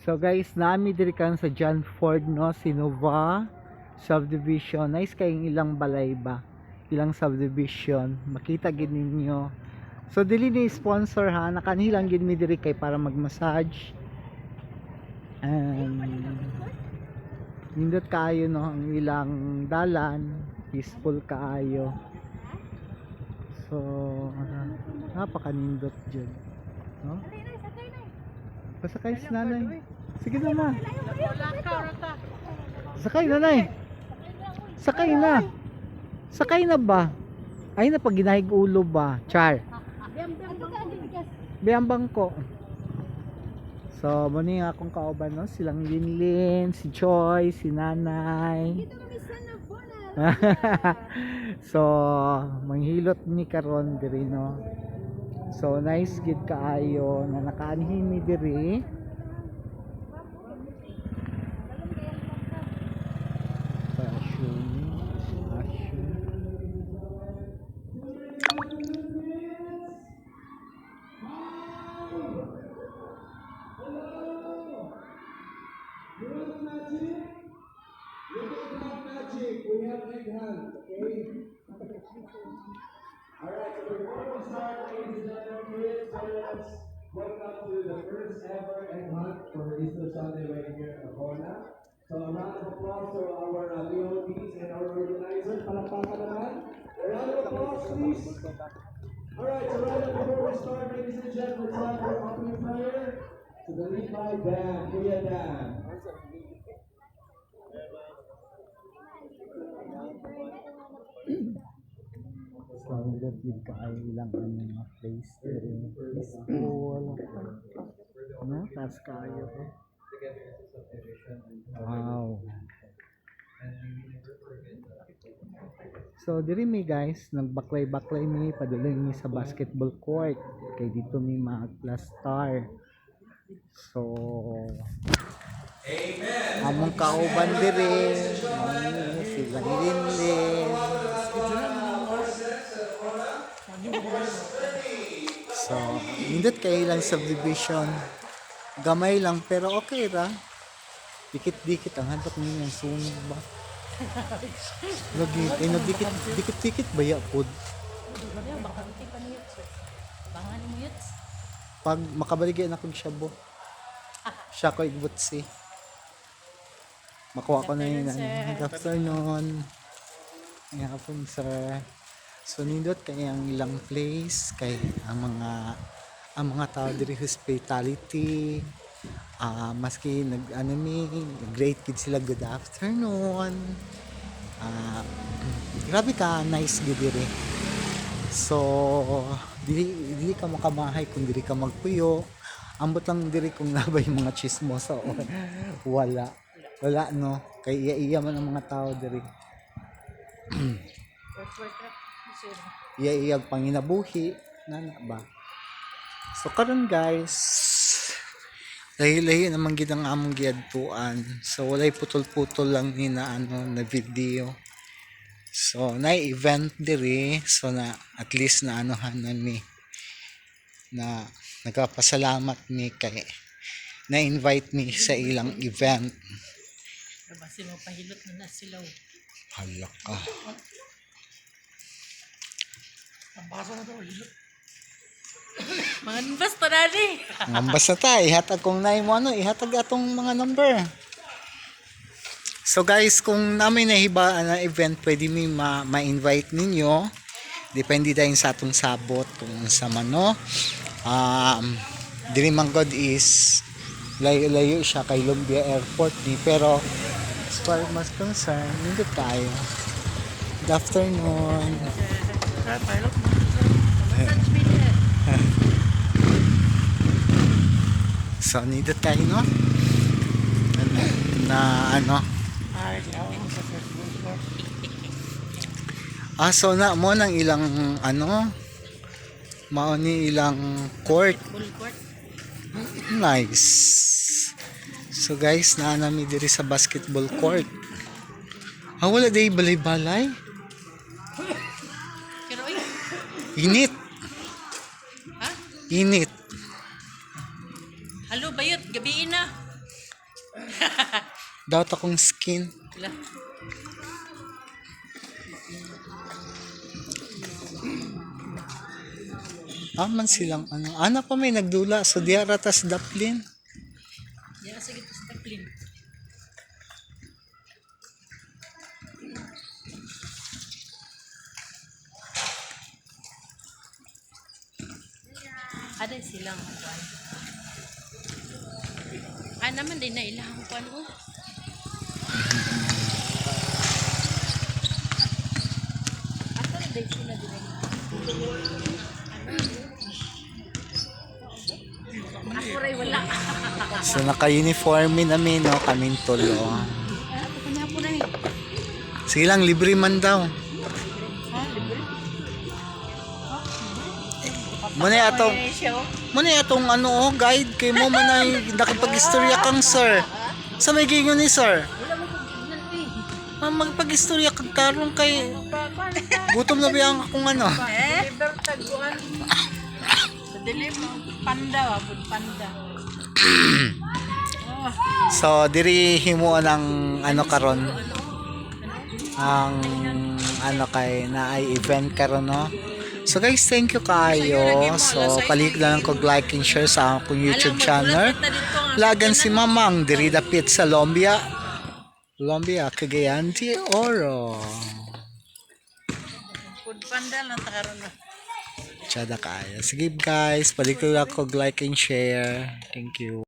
So guys, nami diri kan sa John Ford, no, Sinova subdivision. Nice kayong ilang balay ba? Ilang subdivision. Makita gid ninyo. So dili ni sponsor ha, nakanilang gid mi diri kay para mag-massage. And nindot kaayo, no, ang ilang dalan, peaceful kaayo. So napakanindot jud. No? Pasakay si nanay. Sige na ma. Sakay, nanay. Sakay na. Sakay na ba? Ay na pag ginahig ulo ba? Char. Biyang bangko. So, muna yung akong kauban, no? Silang Linlin, si Joy, si Nanay. Dito kami sa Navona. So, manghilot ni karon diri, no. So, nice gid kaayo na nakaanhi mi diri. Assume, assume. You want magic? We don't have magic. We have egg hunt, okay? Alright, so before we start, ladies and gentlemen, kids, parents, welcome to the first ever egg hunt for Easter Sunday right here at Navona. So a round of applause to our DOTs and our organizers. Palakpakan naman. A round of applause, please. Alright, so right up before we start, ladies and gentlemen, let's have our opening prayer. To the lead by Dan, Kuya Dan. So, nindot gid kaayo ilang ano nga place diri. Peaceful. No, taas kaayo ko. Wow. So diri mi guys, nagbaklay-baklay mi padulong mi sa basketball court kay dito mi mag-plaster. So among kauban diri, mao silang Linlin. So, nindot kay ilang subdivision. Gamay lang pero okay ra. Dikit-dikit ang hadlok ninyo ang sunog ba? Lagi, ay nagdikit, dikit-dikit ba ya pod? Pag makabaligya na kog shabu. Siya ko igbutsi. Makuha ko na yun. Good afternoon. Good hapon, sir. So nindot kay ang ilang place kay ang mga tao diri hospitality. Ah, maski nag ano mi, great kid sila, good afternoon. Ah, grabe ka nice gid diri. So dili dili ka makamahay kung diri ka magpuyo. Ambot lang diri kung nabay mga chismosa or wala. Wala, no, kay iya-iya man ang mga tao diri. Iya-iya panginabuhi nana ba. So karon guys, lahi-lahi naman gid ang among giadtuan. So walay putol-putol lang ni na ano na video. So na event diri, so na at least na anuhan na mi na nagpapasalamat mi kay na-invite mi sa ilang event. Basta mo pahilot na na sila. Hala ka. Mga basta na ni. Ngambas na ta, ihatag kung nai mo ano, ihatag atong mga number. So guys, kung namin nahiba na event, pwede mi ma-invite ninyo. Depende din sa atong sabot kung unsa man, no. Diri man god is layo-layo siya kay Lumbia Airport ni, pero as far as concerned, nindot tayo. Good afternoon. So, nindot tayo, no? Na, na ano? Ah, so na mo nang ilang ano? Mao ni ilang court. Full court. Nice. So guys, naa nami diri sa basketball court. Ah, wala day balay-balay. Pero ay, Init. ha? Init. Halo bayot, gabi na. Daot akong skin. Wala. Ah, man silang ano. Ana pa may nagdula. So diha ra tas daplin. Diyan sa gito sa daplin. Ada silang kuan. Ah, naman din na ilang kuan oh. Asa na din sila din? Ako ray wala. So naka-uniforme namin, no, kaming tulo. Ah, kanya po na eh. Sige lang, libre man daw. Ha, libre? Muna atong muna atong ano oh, guide kay mo man ay nakipag-istorya kang sir. Sa may gingon ni sir. Wala mo kong tignan eh. Ma'am, magpag-istorya kag karon kay gutom na biyang akong ano. Eh? Deliver taguan. Sa dilim, panda wa, food panda. Oh, So diri himuon ang ano karon, ang ano kay na ay event karon, no. So guys, thank you kaayo. So palit lang kog like and share sa akong YouTube channel. Lagan si Mamang diri dapit sa Lombia. Lombia, Cagayan de Oro. Food panda lang ta karon na. Tsada kaayo. Sige guys, palit lang kog like and share. Thank you.